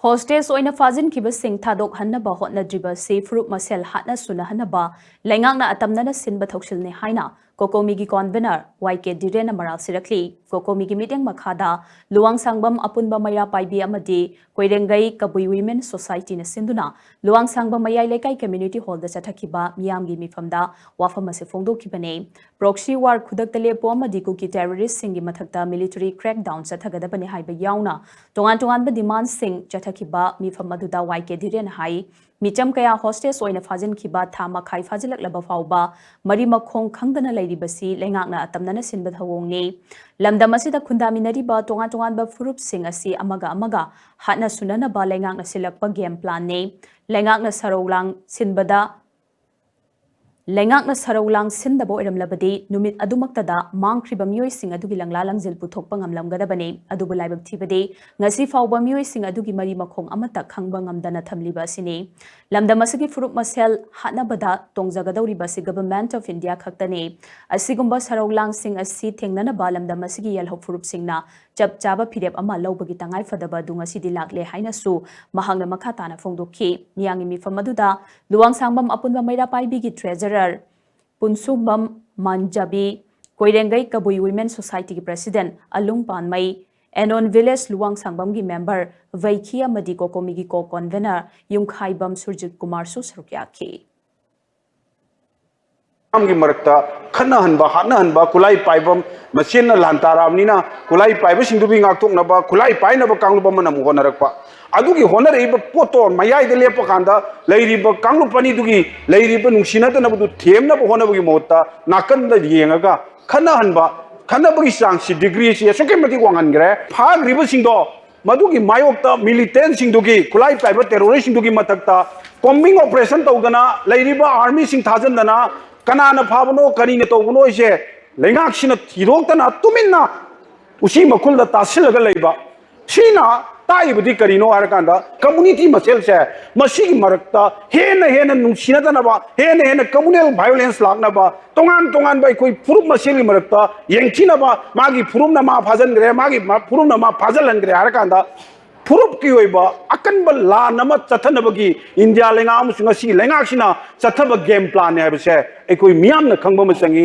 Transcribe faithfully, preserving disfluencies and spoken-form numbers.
Hostage ꯑꯣꯏꯅ ꯐꯥꯖꯤꯟꯈꯤꯕꯁꯤꯡ ꯊꯥꯗꯣꯛꯍꯟꯅꯕ ꯍꯣꯠꯅꯗ꯭ꯔꯤꯕ ꯑꯁꯤ ꯐꯨꯔꯨꯞ ꯃꯁꯦꯜ ꯍꯥꯠꯅ ꯁꯨꯅꯍꯟꯅꯕ ꯂꯩꯉꯥꯛꯅ ꯑꯇꯝꯅꯅ ꯁꯤꯟꯕ ꯊꯧꯁꯤꯜꯅꯤ ꯍꯥꯏꯅ ꯀꯣꯀꯣꯃꯤꯒꯤ ꯀꯣꯟꯚꯦꯅꯔ ꯋꯥꯏ ꯀꯦ ꯙꯤꯔꯦꯟꯅ ꯃꯔꯥꯜ ꯁꯤꯔꯛꯂꯤ꯫ ꯀꯣꯀꯣꯃꯤꯒꯤ ꯃꯤꯠꯌꯦꯡ ꯃꯈꯥꯗ ꯂꯨꯋꯥꯡꯁꯥꯡꯕꯝ ꯑꯄꯨꯟꯕ ꯃꯩꯔꯥ ꯄꯥꯏꯕꯤ ꯑꯃꯗꯤ ꯀꯣꯏꯔꯦꯡꯒꯩ ꯀꯕꯨꯏ ꯋꯤꯃꯦꯟ ꯁꯣꯁꯥꯏꯇꯤꯅ ꯁꯤꯟꯗꯨꯅ ꯂꯨꯋꯥꯡꯁꯥꯡꯕꯝ ꯃꯌꯥꯏ ꯂꯩꯀꯥꯏ ꯀꯝꯃ꯭ꯌꯨꯅꯤꯇꯤ ꯍꯣꯜꯗ ꯆꯠꯊꯈꯤꯕ ꯃꯤꯌꯥꯝꯒꯤ ꯃꯤꯐꯝꯗ ꯋꯥꯐꯝ ꯑꯁꯤ ꯐꯣꯡꯗꯣꯛꯈꯤꯕꯅꯤ꯫ ꯄ꯭ꯔꯣꯛꯁꯤ ꯋꯥꯔ ꯈꯨꯗꯛꯇ ꯂꯦꯞꯄꯨ ꯑꯃꯗꯤ ꯀꯨꯀꯤ ꯇꯦꯔꯣꯔꯤꯁ꯭ꯠꯁꯤꯡꯒꯤ ꯃꯊꯛꯇ ꯃꯤꯂꯤꯇꯔꯤ ꯀ꯭ꯔꯦꯛꯗꯥꯎꯟ ꯆꯠꯊꯒꯗꯕꯅꯤ ꯍꯥꯏꯕ ꯌꯥꯎꯅ ꯇꯣꯉꯥꯟ ꯇꯣꯉꯥꯟꯕ ꯗꯤꯃꯥꯟꯁꯤꯡ ꯆꯠꯊꯈꯤꯕ ꯃꯤꯐꯝ ꯑꯗꯨꯗ ꯋꯥꯏ ꯀꯦ ꯙꯤꯔꯦꯟ ꯍꯥꯏ, ꯃꯤꯆꯝ ꯀꯌꯥ ꯍꯣꯁꯇꯦꯖ ꯑꯣꯏꯅ ꯐꯥꯖꯤꯟꯈꯤꯕ ꯊꯥ ꯃꯈꯥꯏ ꯐꯥꯖꯤꯜꯂꯛꯂꯕ ꯐꯥꯎꯕ ꯃꯔꯤ ꯃꯈꯣꯡ ꯈꯪꯗꯅ ꯂꯩꯔꯤꯕꯁꯤ ꯂꯩꯉꯥꯛꯅ ꯑꯇꯝꯅꯅ ꯁꯤꯟꯕ ꯊꯧꯑꯣꯡꯅꯤ꯫ ꯂꯝꯗꯝ ꯑꯁꯤꯗ ꯈꯨꯟꯗꯥꯃꯤꯟꯅꯔꯤꯕ ꯇꯣꯉꯥꯟ ꯇꯣꯉꯥꯟꯕ ꯐꯨꯔꯨꯞꯁꯤꯡ ꯑꯁꯤ ꯑꯃꯒ ꯑꯃꯒ ꯍꯥꯠꯅ ꯁꯨꯅꯅꯕ ꯂꯩꯉꯥꯛꯅ ꯁꯤꯜꯂꯛꯄ ꯒꯦꯝ ꯄ꯭ꯂꯥꯟꯅꯤ꯫ ꯂꯩꯉꯥꯛꯅ ꯁꯔꯧ ꯂꯥꯡ ꯁꯤꯟꯕꯗ ꯂꯩꯉꯥꯛꯅ ꯁꯔꯧ ꯂꯥꯡ ꯁꯤꯟꯗꯕ ꯑꯣꯏꯔꯝꯂꯕꯗꯤ ꯅꯨꯃꯤꯠ ꯑꯗꯨꯃꯛꯇꯗ ꯃꯥꯡꯈ꯭ꯔꯤꯕ ꯃꯤꯑꯣꯏꯁꯤꯡ ꯑꯗꯨꯒꯤ ꯂꯪꯂꯥ ꯂꯪꯖꯤꯜ ꯄꯨꯊꯣꯛꯄ ꯉꯝꯂꯝꯒꯗꯕꯅꯤ꯫ ꯑꯗꯨꯕꯨ ꯂꯥꯏꯕꯛ ꯊꯤꯕꯗꯤ ꯉꯁꯤ ꯐꯥꯎꯕ ꯃꯤꯑꯣꯏꯁꯤꯡ ꯑꯗꯨꯒꯤ ꯃꯔꯤ ꯃꯈꯣꯡ ꯑꯃꯠꯇ ꯈꯪꯕ ꯉꯝꯗꯅ ꯊꯝꯂꯤꯕ ꯑꯁꯤꯅꯤ꯫ ꯂꯝꯗꯝ ꯑꯁꯤꯒꯤ ꯐꯨꯔꯨꯞ ꯃꯁꯦꯜ ꯍꯥꯠꯅꯕꯗ ꯇꯣꯡꯖꯒꯗꯧꯔꯤꯕ ꯑꯁꯤ Government of India ꯈꯛꯇꯅꯤ꯫ ꯑꯁꯤꯒꯨꯝꯕ ꯁꯔꯧ ꯂꯥꯡꯁꯤꯡ ꯑꯁꯤ ꯊꯦꯡꯅꯅꯕ ꯂꯝꯗꯝ ꯑꯁꯤꯒꯤ ꯌꯦꯜꯍꯧ ꯐꯨꯔꯨꯞꯁꯤꯡꯅ ꯆꯞ ꯆꯥꯕ ꯐꯤꯔꯦꯞ ꯑꯃ ꯂꯧꯕꯒꯤ ꯇꯉꯥꯏ ꯐꯗꯕ ꯑꯗꯨ ꯉꯁꯤꯗꯤ ꯂꯥꯛꯂꯦ ꯍꯥꯏꯅꯁꯨ ꯃꯍꯥꯛꯅ ꯃꯈꯥ ꯇꯥꯅ ꯐꯣꯡꯗꯣꯛꯈꯤ꯫ ꯃꯤꯌꯥꯝꯒꯤ ꯃꯤꯐꯝ ꯑꯗꯨꯗ ꯂꯨꯋꯥꯡꯁꯥꯡꯕꯝ ꯑꯄꯨꯟꯕ ꯃꯩꯔꯥ ꯄꯥꯏꯕꯤꯒꯤ ꯇ꯭ꯔꯦꯖꯔꯔ ꯄꯨꯟꯁꯨꯝꯕꯝ ꯃꯥꯟꯖꯕꯤ, ꯀꯣꯏꯔꯦꯡꯒꯩ ꯀꯕꯨꯏ ꯋꯤꯃꯦꯟ ꯁꯣꯁꯥꯏꯇꯤꯒꯤ ꯄ꯭ꯔꯦꯁꯤꯗꯦꯟꯠ ꯑꯂꯨꯡ ꯄꯥꯟꯃꯩ, ꯑꯦꯅꯣꯟ ꯚꯤꯂꯦꯖ ꯂꯨꯋꯥꯡꯁꯥꯡꯕꯝꯒꯤ ꯃꯦꯝꯕꯔ ꯚꯩꯈꯤ ꯑꯃꯗꯤ ꯀꯣꯀꯣꯃꯤꯒꯤ ꯀꯣ ꯀꯣꯟꯚꯦꯅꯔ ꯌꯨꯝꯈꯥꯏꯕꯝ ꯁꯨꯔꯖꯤꯠ ꯀꯨꯃꯥꯔꯁꯨ ꯁꯔꯨꯛ ꯌꯥꯈꯤ꯫ ꯃꯤꯌꯥꯝꯒꯤ ꯃꯔꯛꯇ ꯈꯠꯅꯍꯟꯕ, ꯍꯥꯠꯅꯍꯟꯕ, ꯈꯨꯠꯂꯥꯏ ꯄꯥꯏꯕ ꯃꯁꯦꯟꯅ ꯂꯥꯟ ꯇꯥꯔꯛꯑꯕꯅꯤꯅ, ꯈꯨꯠꯂꯥꯏ ꯄꯥꯏꯕꯁꯤꯡꯗꯨꯒꯤ ꯉꯥꯛꯊꯣꯛꯅꯕ ꯈꯨꯠꯂꯥꯏ ꯄꯥꯏꯅꯕ ꯀꯥꯡꯂꯨꯞ ꯑꯃꯅ ꯑꯃꯨꯛ ꯍꯣꯠꯅꯔꯛꯄ꯫ ꯑꯗꯨꯒꯤ ꯍꯣꯠꯅꯔꯛꯏꯕ ꯄꯣꯠꯇꯣ ꯃꯌꯥꯏꯗ ꯂꯦꯞꯄ ꯀꯥꯟꯗ ꯂꯩꯔꯤꯕ ꯀꯥꯡꯂꯨꯞ ꯑꯅꯤꯗꯨꯒꯤ ꯂꯩꯔꯤꯕ ꯅꯨꯡꯁꯤꯅꯗꯅꯕꯗꯨ ꯊꯦꯝꯅꯕ ꯍꯣꯠꯅꯕꯒꯤ ꯃꯍꯨꯠꯇ ꯅꯥꯀꯟꯗ ꯌꯦꯡꯉꯒ ꯈꯠꯅꯍꯟꯕ, ꯈꯠꯅꯕꯒꯤ ꯆꯥꯡꯁꯤ, ꯗꯤꯒ꯭ꯔꯤꯁꯤ ꯑꯁꯨꯛꯀꯤ ꯃꯇꯤꯛ ꯋꯥꯡꯍꯟꯈ꯭ꯔꯦ꯫ ꯐꯥꯈ꯭ꯔꯤꯕꯁꯤꯡꯗꯣ ꯃꯗꯨꯒꯤ ꯃꯥꯌꯣꯛꯇ ꯃꯤꯂꯤꯇꯦꯟꯁꯤꯡꯗꯨꯒꯤ, ꯈꯨꯠꯂꯥꯏ ꯄꯥꯏꯕ ꯇꯦꯔꯣꯔꯤꯁꯁꯤꯡꯗꯨꯒꯤ ꯃꯊꯛꯇ ꯀꯣꯝꯕꯤꯡ ꯑꯣꯄꯔꯦꯁꯟ ꯇꯧꯗꯅ, ꯂꯩꯔꯤꯕ ꯑꯥꯔꯃꯤꯁꯤꯡ ꯊꯥꯖꯤꯟꯗꯅ, ꯀꯅꯥꯅ ꯐꯥꯕꯅꯣ, ꯀꯔꯤꯅ ꯇꯧꯕꯅꯣ ꯍꯥꯏꯁꯦ ꯂꯩꯉꯥꯛꯁꯤꯅ ꯊꯤꯗꯣꯛꯇꯅ ꯇꯨꯃꯤꯟꯅ ꯎꯆꯤ ꯃꯈꯨꯜꯗ ꯇꯥꯁꯤꯜꯂꯒ ꯂꯩꯕ꯫ ꯁꯤꯅ ꯇꯥꯛꯏꯕꯗꯤ ꯀꯔꯤꯅꯣ ꯍꯥꯏꯔꯀꯥꯟꯗ, ꯀꯝꯃꯨꯅꯤꯇꯤ ꯃꯁꯦꯜꯁꯦ ꯃꯁꯤꯒꯤ ꯃꯔꯛꯇ ꯍꯦꯟꯅ ꯍꯦꯟꯅ ꯅꯨꯡꯁꯤꯅꯗꯅꯕ, ꯍꯦꯟꯅ ꯍꯦꯟꯅ ꯀꯝꯃꯨꯅꯦꯜ ꯚꯥꯏꯑꯣꯂꯦꯟꯁ ꯂꯥꯛꯅꯕ, ꯇꯣꯉꯥꯟ ꯇꯣꯉꯥꯟꯕ ꯑꯩꯈꯣꯏ ꯐꯨꯔꯨꯞ ꯃꯁꯦꯜꯒꯤ ꯃꯔꯛꯇ ꯌꯦꯡꯊꯤꯅꯕ, ꯃꯥꯒꯤ ꯐꯨꯔꯨꯞꯅ ꯃꯥ ꯐꯥꯖꯤꯟꯈ꯭ꯔꯦ, ꯃꯥꯒꯤ ꯃ-, ꯐꯨꯔꯨꯞꯅ ꯃꯥ ꯐꯥꯖꯤꯜꯍꯟꯈ꯭ꯔꯦ ꯍꯥꯏꯔꯀꯥꯟꯗ, ꯐꯨꯔꯨꯞꯀꯤ ꯑꯣꯏꯕ ꯑꯀꯟꯕ ꯂꯥꯟ ꯑꯃ ꯆꯠꯊꯅꯕꯒꯤ ꯏꯟꯗꯤꯌꯥ ꯂꯩꯉꯥꯛ ꯑꯃꯁꯨꯡ ꯉꯁꯤꯒꯤ ꯂꯩꯉꯥꯛꯁꯤꯅ ꯆꯠꯊꯕ ꯒꯦꯝ ꯄ꯭ꯂꯥꯟꯅꯤ ꯍꯥꯏꯕꯁꯦ ꯑꯩꯈꯣꯏ ꯃꯤꯌꯥꯝꯅ ꯈꯪꯕ ꯑꯃ ꯆꯪꯏ꯫